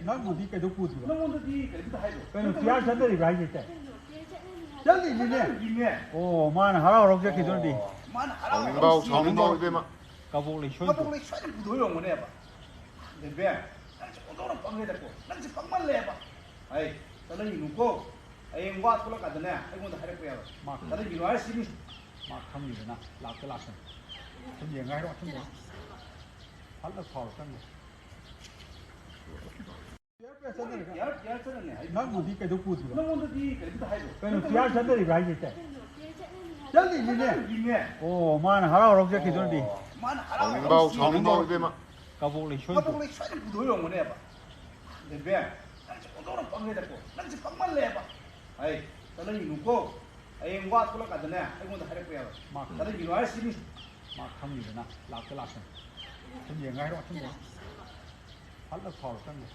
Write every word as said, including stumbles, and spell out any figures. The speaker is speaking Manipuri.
ꯅꯪꯕꯨꯗꯤ ꯀꯩꯗꯧ ꯄꯨꯗ꯭ꯔꯤꯕ? ꯅꯪꯉꯣꯟꯗꯗꯤ ꯀꯩꯝꯇ ꯍꯥꯏꯔꯣꯏ꯫ ꯀꯩꯅꯣ, ꯇꯤꯌꯥꯔ ꯆꯠꯅꯔꯤꯕ꯭ꯔꯥ ꯍꯥꯏꯁꯦ, ꯏꯆꯦ? ꯆꯠꯂꯤꯅꯤꯅꯦ꯫ ꯑꯣ, ꯃꯥꯅ ꯍꯔꯥꯎ ꯍꯔꯥꯎ ꯆꯠꯈꯤꯗꯨꯅꯗꯤ꯫ ꯑꯣ, ꯃꯥꯅ ꯍꯔꯥꯎ ꯍꯔꯥꯎ ꯁꯥꯎꯅꯤꯡꯕꯥꯎ, ꯁꯥꯎꯅꯤꯡꯕꯥꯎ, ꯏꯕꯦꯝꯃ꯫ ꯀꯕꯣꯛ ꯂꯩ ꯁꯣꯏꯗ꯭ꯔꯣ? ꯀꯕꯣꯛ ꯂꯩ ꯁꯣꯏꯗꯅ ꯄꯨꯊꯣꯛꯑꯝꯒꯅꯦꯕ꯫ ꯕꯦꯝ, ꯅꯪꯁꯦ ꯑꯣꯟꯊꯣꯛꯅ ꯄꯪꯉꯦꯗꯀꯣ꯫ ꯅꯪꯁꯦ ꯄꯪꯃꯜꯂꯦꯕ꯫ ꯑꯩ, ꯆꯠꯍꯟꯒꯅꯨꯀꯣ꯫ ꯍꯌꯦꯡ ꯋꯥ ꯊꯣꯛꯂꯛꯀꯥꯟꯗꯅꯦ, ꯑꯩꯉꯣꯟꯗ ꯍꯥꯏꯔꯛꯄ ꯌꯥꯔꯣꯏ꯫ ꯃꯥ ꯈꯪ- ꯆꯠꯍꯟꯒꯅꯨ ꯍꯥꯏꯁꯤꯅꯤ꯫ ꯃꯥ ꯈꯪꯉꯤꯗꯅ, ꯂꯥꯛꯇ ꯂꯥꯛꯁꯅꯨ꯫ ꯁꯨꯝ ꯌꯦꯡꯉ ꯍꯥꯏꯔꯣ, ꯁꯨꯝ ꯌꯦꯡꯉꯣ꯫ ꯐꯠꯂ ꯁꯥꯎꯔꯛꯀꯅꯨ꯫ ꯇꯤꯌꯥꯔ, ꯇꯤꯌꯥꯔ ꯆꯠꯅꯔꯤꯕ꯭ꯔꯥ ꯍꯥꯏꯁꯦ, ꯏꯆꯦ? ꯀꯩꯅꯣ, ꯇꯤꯌꯥꯔ ꯆꯠꯅꯔꯤꯕ꯭ꯔꯥ ꯍꯥꯏꯁꯦ, ꯏꯆꯦ? ꯆꯠꯂꯤꯅꯤꯅꯦ꯫ ꯑꯣ, ꯃꯥꯅ ꯍꯔꯥꯎ ꯍꯔꯥꯎ ꯆꯠꯈꯤꯗꯨꯅꯗꯤ꯫ ꯁꯥꯎꯅꯤꯡꯕꯥꯎ, ꯁꯥꯎꯅꯤꯡꯕꯥꯎ, ꯏꯕꯦꯝꯃ꯫ ꯀꯕꯣꯛ ꯂꯩ ꯁꯣꯏꯗ꯭ꯔꯣ? ꯀꯕꯣꯛ ꯂꯩ ꯁꯣꯏꯗꯅ ꯄꯨꯊꯣꯛꯑꯝꯒꯅꯦꯕ꯫ ꯕꯦꯝ, ꯅꯪꯁꯦ ꯑꯣꯟꯊꯣꯛꯅ ꯄꯪꯉꯦꯗꯀꯣ꯫ ꯅꯪꯁꯦ ꯄꯪꯃꯜꯂꯦꯕ꯫ ꯑꯩ, ꯆꯠꯍꯟꯒꯅꯨꯀꯣ꯫ ꯍꯌꯦꯡ ꯋꯥ ꯊꯣꯛꯂꯛꯀꯥꯟꯗꯅꯦ, ꯑꯩꯉꯣꯟꯗ ꯍꯥꯏꯔꯛꯄ ꯌꯥꯔꯣꯏ꯫ ꯃꯥ ꯈꯪ- ꯆꯠꯍꯟꯒꯅꯨ ꯍꯥꯏꯁꯤꯅꯤ꯫ ꯃꯥ ꯈꯪꯉꯤꯗꯅ, ꯂꯥꯛꯇ ꯂꯥꯛꯁꯅꯨ꯫ ꯁꯨꯝ ꯌꯦꯡꯉ ꯍꯥꯏꯔꯣ, ꯁꯨꯝ ꯌꯦꯡꯉꯣ꯫ ꯐꯠꯂ ꯁꯥꯎꯔꯛꯀꯅꯨ꯫